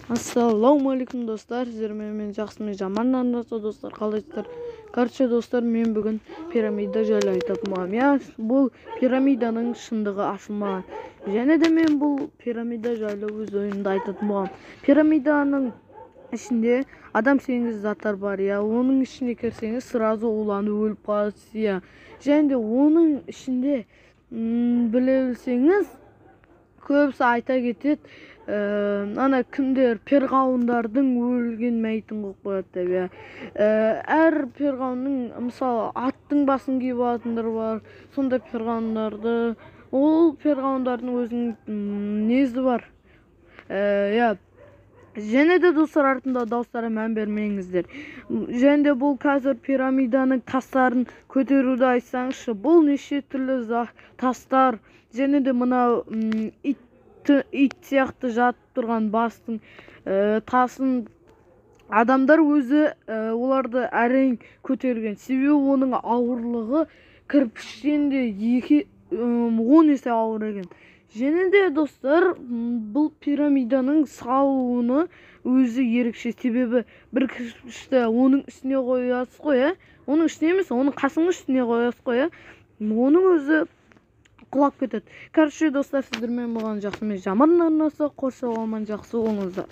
Ассалаумағалейкум, достар! Сіздермен мен, Жақсы мен Жаман арнасы. Достар, қалайсыздар? Короче, достар, мен бүгін пирамида жайлы айтатын боламын, иә. Бұл пирамиданың шындығы ашылмаған. Және де мен бұл пирамида жайлы өз ойымды айтатын боламын. Пирамиданың ішінде адам сенгіз заттар бар, иә. Оның ішіне кірсеңіз, сразу уланып өліп қаласыз, иә. Және де оның ішінде біле білсеңіз, көбісі айта кетеді, ана кімдер, перғауындардың өлген мәйітін қойып қояды деп, иә. Әр перғауынның, мысалы, аттың басын киіп алатындар бар. Сондай перғауындарды, ол перғауындардың өзінің несі бар, иә. Және де, достар, артында дауыстарға мән бермеңіздер. Және де бұл қазір пирамиданың тастарын көтеруді айтсаңызшы, бұл неше түрлі тастар. Және де мына ит сияқты жатып тұрған бастың тасын адамдар өзі оларды әрең көтерген, себебі оның ауырлығы кірпіштен де 2, 10 есе ауыр екен. Және де, достар, бұл пирамиданың салуыны өзі ерекше, себебі бір кірпішті оның үстіне қоясыз ғой, иә, оның үстіне емес, оның қасының үстіне қоясыз ғой, иә, оның өзі құлап кетеді. Короче, достар, сіздермен болған Жақсы мен Жаман арнасы. Қош, аман, жақсы болыңыздар.